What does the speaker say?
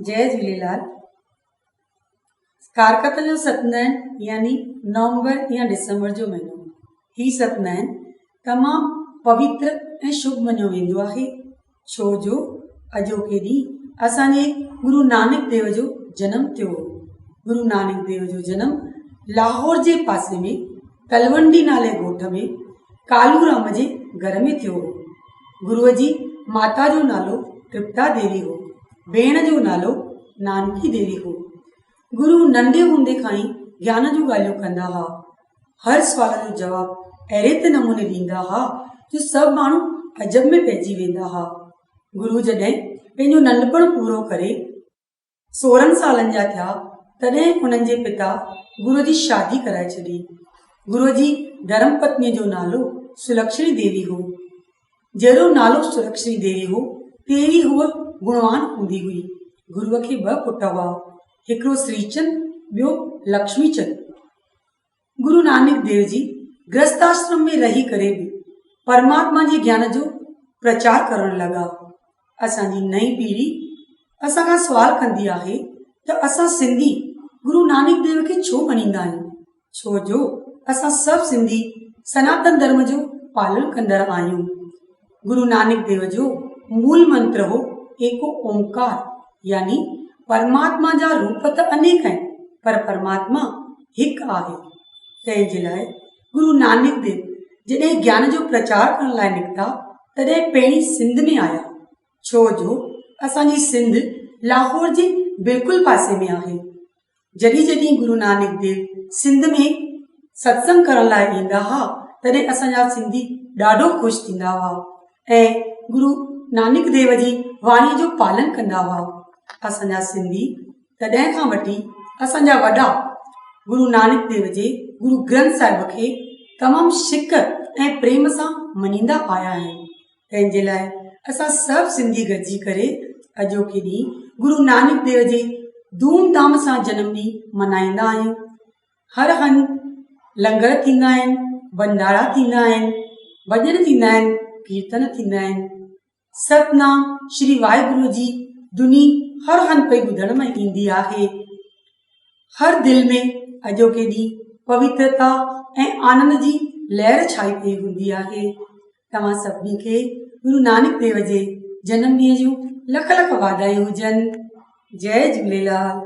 جئي جهوليلال. ڪارڪت جو ستنائن يعني نومبر يا ڊسمبر جو مهينو. هي ستنائن تمام پوتر ۽ شڀ مڃيو ويندو آهي، ڇو جو اڄوڪي ڏينهن اسان جي گرو نانڪ ديو جو جنم ٿيو هو. گرو نانڪ ديو جو جنم لاهور جي پاسي ۾ تلونڊي نالي ڳوٺ ۾ ڪالو رام جي گهر ۾ ٿيو هو. گروء جي ماتا جو نالو ترپتا ديوي هو. ڀيڻ جو نالو نانڪي ديوي هو. گرو ننڍي هوندي کان ئي گيان جون ڳالهيون ڪندا ها. هر سوال جو جواب اهڙي ته نموني ڏيندا ها جو سڀ ماڻهو عجب ۾ پئجي ويندا ها. گرو جڏهن پنهنجو ننڍپڻ پورو ڪري 16 سالن جا ٿيا تڏهن انهن جي پتا گروء جي شادي ڪرائي ڇڏي. گروء جي ڌرم پتنيء جو نالو سلڪشڻي ديوي هو. جهڙو نالو سلڪشڻي ديوي هو، تهڙي هوء گڻوان هوندي هئي. گروء کي ٻه پٽ هئا، هڪڙو سريچند ٻيو لڪشميچند. گرو نانڪ ديو جي گرهستاشرم ۾ رهي ڪري به پرماتما جي گيان جو پرچار ڪرڻ لڳا. اسان جي نئين پيڙهي اسان کان سوال ڪندي آهي ته اسان سنڌي گرو نانڪ ديو کي ڇو مڃيندا آهيون؟ ڇو جو اسان سڀ سنڌي سناتن ڌرم جو پالن ڪندڙ آهيون. گرو نانڪ ديو جو مول منتر هو ايڪو اونڪار يعني پرماتما جا روپ ته انيڪ آهن پر پرماتما هڪ آهي. تنهن جي لاء گرو نانڪ ديو جڏهن گيان جو پرچار ڪرڻ لاء نڪتا تڏهن پهرين سنڌ ۾ آيا ڇو جو اسان جي سنڌ لاهور جي بلڪل پاسي ۾ آهي. جڏهن جڏهن گرو نانڪ ديو سنڌ ۾ ستسنگ ڪرڻ لاء ايندا ها تڏهن اسان جا سنڌي ڏاڍو خوش ٿيندا هئا ۽ گرو نانڪ ديو جي واڻي جو پالن ڪندا هئا. اسان جا سنڌي تڏهن کان وٺي اسان جا وڏا گرو نانڪ ديو جي گرو گرنٿ صاحب کي تمام شڪ ۽ پريم سان مڃيندا آيا آهن. تنهن جي لاء اسان سڀ سنڌي گڏجي ڪري اڄوڪي ڏينهن گرو نانڪ ديو جي ڌوم ڌام سان جنم ڏينهن ملهائيندا آهيون. هر هنڌ لنگر ٿيندا آهن، ڀنڊارا ٿيندا آهن، ڀڄن ٿيندا آهن، ڪيرتن ٿيندا آهن. ستنام شري واهگرو جي ڌني هر هنڌ پئي ٻڌڻ ۾ ايندي آهي. هر دل ۾ اڄوڪي ڏينهن پوترتا ۽ آنند جي لهر ڇائي پئي هوندي آهي. توهان سڀني کي گرو نانڪ ديو جي جنم ڏينهن جون لک لک واڌايون هجن. جئي جهوليلال.